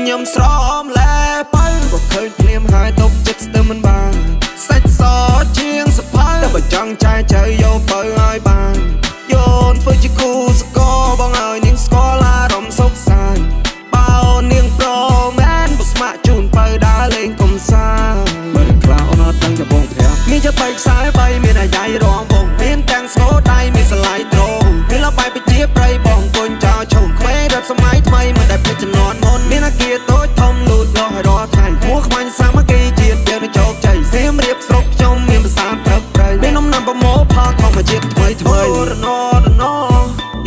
ញឹមស្រមលែបើបើឃើញភ្លាមហើយຕົកចិត្តស្ទើរមិនបានសាច់សជាងសភៅតែបើចង់ចែចៅយកបើឲ្យបានយោនធ្វើជាគូសកលបងឲ្យនាងស្គាល់អារម្មណ៍សុខសាន្តបើនាងប្រមែនបើស្ម័គ្រជូនបើដើរលេងកំសាន្ត បើខ្លះអូនអត់ដឹងจะបងប្រាប់ មានជាបីខ្សែបីមានអាយ៉ៃរងវងមានទាំងស្គរដៃមានសលៃត្រងមានលបែបប្រជាប្រិយបងគុញចោលឈុំក្មេងរត់សម័យថ្មីមិនដែលភ្លេចជំនាន់មុនមានអាគារតូចធំលូតលាស់ឲ្យរាល់ថ្ងៃហួរខ្មាញ់សាមគ្គីជាតិយើងនឹងជោគជ័យសៀមរាបស្រុកខ្ញុំមានភាសាព្រឹកព្រៃមានដំណាំប្រមូលផលធម្មជាតិថ្មីថ្មីរណរណ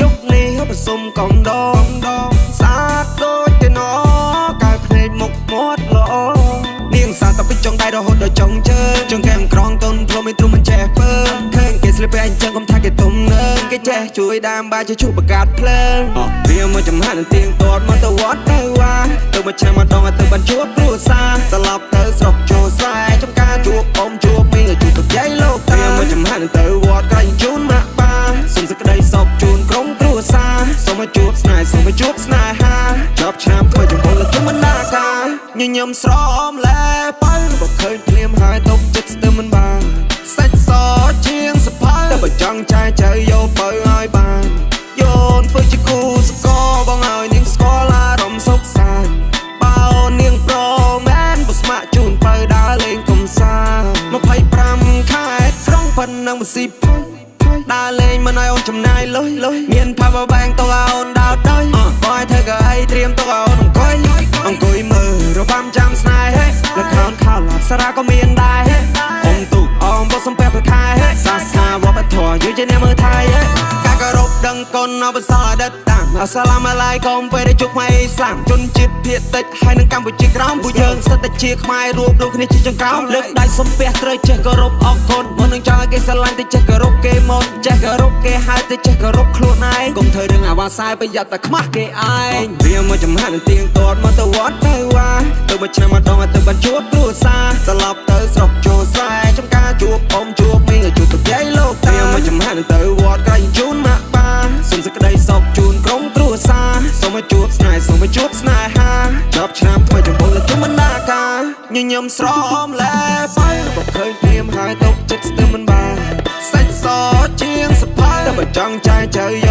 យុគនេះប្រសុំកំដងដងសាទដូចទេណកែភ្នែកមុខមាត់ល្អនាងសាទតែពីចុងដៃរហូតដល់ចុងជើងចុងកែមក្រងតុនធ្លុំមិនទ្រុំមិនចេះពើឃើញគេស្លៀកពាក់អញ្ចឹងកុំថាគេទុំនើគេចេះជួយដើមបាយជាជួបបង្កាត់ភ្លើងវាមកចំហានទៀងទាត់មកទៅវត្តទៅវ៉ាទៅមួយឆ្នាំម្ដងឲ្យទៅបានជួបគ្រួសារត្រឡប់ទៅស្រុកចូលស្រែចំការជួបអ៊ំជួបមីងឲ្យជួបលោកយាយលោកតាវាមកចំហានទៅវត្តក្រែងជូនម៉ាក់ប៉ាសុំសេចក្តីសុខជូនក្រុមគ្រួសារសូមឲ្យជួបស្នេហ៍សូមឲ្យជួបស្នេហាចប់ឆ្នាំថ្មីចំពោះលោកជុំបណ្ដាការញញឹមស្រមលែបើបើឃើញភ្លាមហើយຕົកចិត្តស្ទើរមិនបានសាច់សជាងសភៅតែបើចង់ចែចៅយកបើឲ្យបានយោនធ្វើជាគូសកលបងឲ្យនាងស្គាល់អារម្មណ៍សុខសាន្តបើនាងប្រមែនបើស្ម័គ្រជូនបើដើរលេងកំសាន្ត25ខែក្រុងប៉ុណ្ណឹងមិនស៊ីភ័យដើរលេងមិនឲ្យអូនចំណាយលុយលុយមាន power bank ទុកឲ្យអូនដោតដោយបងឲ្យធ្វើក៏អីត្រៀមទុកឲ្យអូនអង្គុយអង្គុយមើលរបាំចាំស្នេហ៍លខោនខោឡាប់សារ៉ាក៏មានដែរអ៊ំទូកអមបសំពះប្រខែសាសនាវប្បធម៌យើងជាអ្នកមើលថៃការគោរពដឹងគុណអបសរដិតតាមអសាឡាមអាឡៃកុំពេលដែលជួបខ្មែរអ៊ីស្លាមជនជាតិភាគតិចហើយនឹងកម្ពុជាក្រោមពួកយើងសិតតែជាខ្មែររួបរួមគ្នាជាចង្ក្រោមលើកដៃសំពះត្រូវចេះគោរពអរគុណមុននឹងចង់ឲ្យគេស្រឡាញ់ទៅចេះគោរពគេមុនចេះគោរពគេហើយទៅចេះគោរពខ្លួនឯងកុំធ្វើរឿងអាវ៉ាសាយប្រយ័ត្នតែខ្មាស់គេឯងវាមកចំហានទៀងទាត់មកទៅវត្តទៅវ៉ាទៅមួយឆ្នាំម្ដងឲ្យទៅបានជួបគ្រួសារត្រឡប់ទៅស្រុកចូលស្រែចំការជួបអ៊ំជួបមីងឲ្យជួបលោកយាយលោកតាវាមកចំហានទៅវត្តក្រែងជូនម៉ាក់ប៉ាសុំសេចក្តីសុខជូនក្រុមគ្រួសារសូមឲ្យជួបស្នេហ៍សូមឲ្យជួបស្នេហាចប់ឆ្នាំថ្មីចំពោះលោកជុំបណ្ដាការញញឹមស្រមលែបើបើឃើញភ្លាមហើយຕົកចិត្តស្ទើរមិនបានសាច់សជាងសភៅតែបើចង់ចែចៅយក